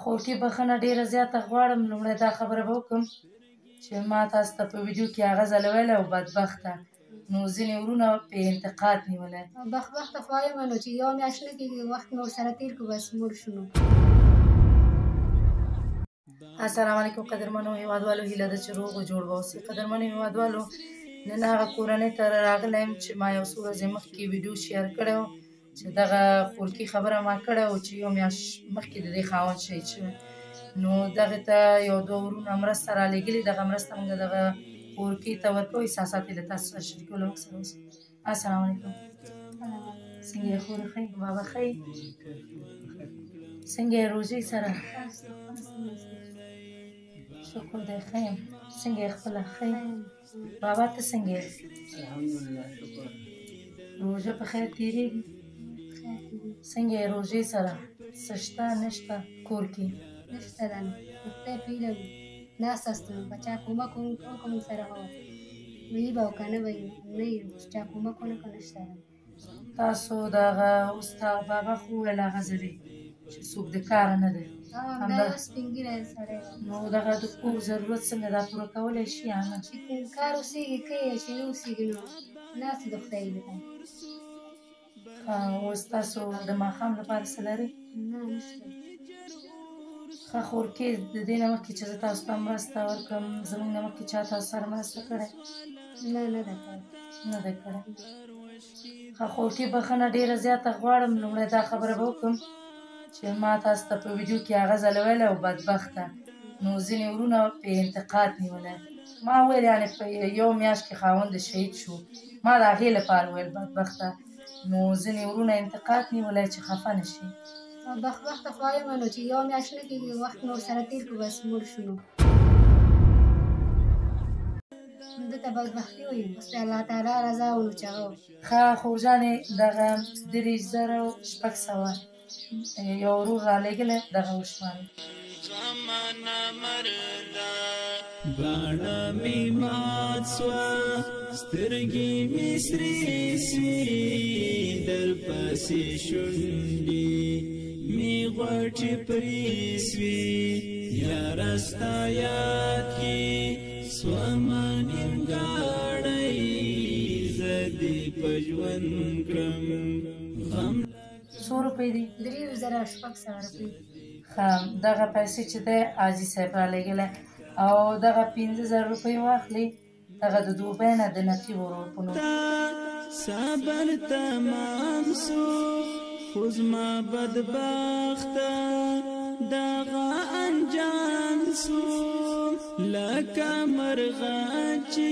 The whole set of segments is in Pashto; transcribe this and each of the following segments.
خورکې بخښنه ډېره زیاته غواړم. لومړی دا خبره به وکړم چې ما تاسو ته په ویډیو کې هغه ځل ویلی او بدبخته، نو ځینې ورونه پې انتقاد نیولی. بدبخته خو یم نو چې یو میاشت نه کېږي وخت مې ورسره تېر کړو، بس مړ شو. نو السلام علیکم قدرمنو هیوادوالو، هیله ده چې روغ او جوړ واوسئ. قدرمنو هیوادوالو، نن هغه کورنۍ ته راغلی یم چې ما یو څو ورځې مخکې ویډیو شیر کړی و چې دغه خورکي خبره ما کړې وه چې یو میاشت مخکې د دې خاوند شهید شوی. نو دغې ته یو دوه ورونه مرسته رالیږلې، دغه مرسته موږ دغه خورکي ته ورکوو. احساسات یې له تاسو سره شریکول. موږ سره اوسئ. السلام علیکم، څنګه یې خور؟ ښه یې؟ بابا ښه یې؟ څنګه یې روژې سره؟ شکر دی ښه یم. څنګه یې خپله؟ ښه یې؟ بابا ته څنګه یې؟ الحمدلله شکر. روژه په خیر تېرېږي؟ څنګه یې روژې سره؟ څه شته نشته کور کې؟ نشته ده نو خدای په هیله ناست یاستو، که چا کومک وکړو موږ سره خو وي به او که نه به وي نه یو، چې چا کومک ونه کړو نشته ده. تاسو دغه اوس تا بابا خو وویل هغه ځلې چې څوک د کاره نه دی، همدا یو سپین ږیری سړی دی. نو دغه د کور ضرورت څنګه دا پوره کولی شي یا نه؟ چې کار اوسېږي کوي، چې نه اوسېږي نو ناست د خدای هیله ده. اوس تاسو د ماښام لپاره څه لرئ؟ نه نشته. ښه خورکې، د دې نه مخکې چې زه تاسو ته مرسته ورکړم، زموږ نه مخکې چا تاسو سره مرسته کړې؟ نه، نه ده کړې. نه ده کړې. ښه خورکې بخښنه ډېره زیاته غواړم. لومړی دا خبره به وکړم چې ما تاسو ته په ویډیو کې هغه ځل ویلی او بدبخته، نو ځینې ورونه پې انتقاد نیولی. ما ویل یعنې په یو میاشت کې خاوند شهید شو، ما د هغې لپاره ویل بدبخته، نو ځینې ورونه انتقاد نیولی چې خفه نه شي. بدبخته خو یم نو چې یو میاشت نه کېږي وخت مې ورسره تېر کړو، بس مړ شو. نو ده ته بدبختي وایي، اوس د الله تعالی رضا و نو چې هغه. ښه خورجانې، دغه 3600 یو ورور رالیږلی، دغه وشمارئ. باڼه مې مات سوه، سترګې مې سرې سوې، درپسې شونډې مې غوټې پرې سوې، یاره ستا یاد کې سومه نیمګړی، زه دې په ژوند کړم غم. څو روپۍ دي؟ 3600 روپۍ. ښه، دغه پیسې چې دی حاجي صاحب رالیږلی او دغه 5000 روپۍ واخلي، دغه د دوبۍ نه د نقیب ورور په نوم. صبر تمام سو خو زما بدبخته دغه انجام سو، لکه مرغه چې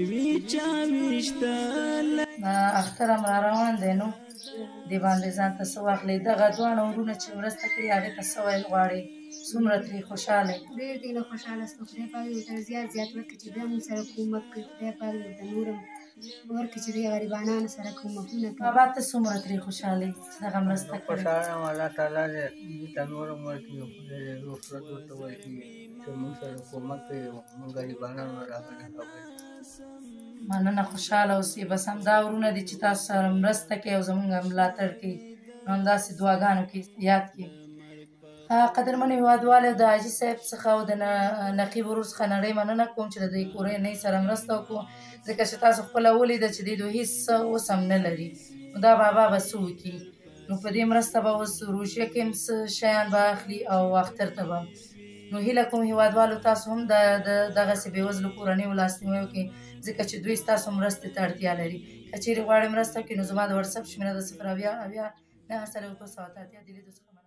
وي چا ویشتلی. اختر هم را روان دی، نو دې باندې ځان ته څه واخلئ. دغه دواړه ورونه چې مرسته کړي هغې ته څه ویل غواړئ؟ څومره ترې خوشحاله یې؟ ډېر ترې نه خوشحاله سوم. خدای پاک دې ورته زیات زیات ورکړي چې بیا موږ سره کومک کوي. خدای پاک دې ورته نور هم ورکړي چې دې غریبانانو سره کومکونه کوي. بابا ته څومره ترې خوشحاله یې چې دغه مرسته کوي؟ خوشحاله یم، الله تعالی دې موږ ته نور هم ورکړي، خدای دې روغ صحت ورته ورکړي چې موږ سره کومک کوي، موږ غریبانانو راباندې خبرې. مننه، خوشحاله اوسئ. بس همدا ورونه دي چې تاسو سره مرسته کوي او زموږ ملاتړ کوي، نو همداسې دعاګانو کې یاد کړئ. قدرمنو هیوادوالو، د حاجي صاحب څخه او د نقیب ورور څخه نړۍ مننه کوم چې د دې کورنۍ سره مرسته وکړو، ځکه چې تاسو خپله ولیده چې دې دوی هېڅ څه اوس هم نه لري، نو دا بابا به څه وکړي؟ نو په دې مرسته به اوس روژه کې هم څه شیان به اخلي او اختر ته به. نو هیله کوم هیوادوالو تاسو هم د دغسې بېوزلو کورنیو لاسنیوی وکړئ، ځکه چې دوی ستاسو مرستې ته اړتیا لري. که چیرې غواړئ مرسته وکړئ نو زما د وټساپ شمېره ده 070 70 9 4 280. د لیدو څخه مننه.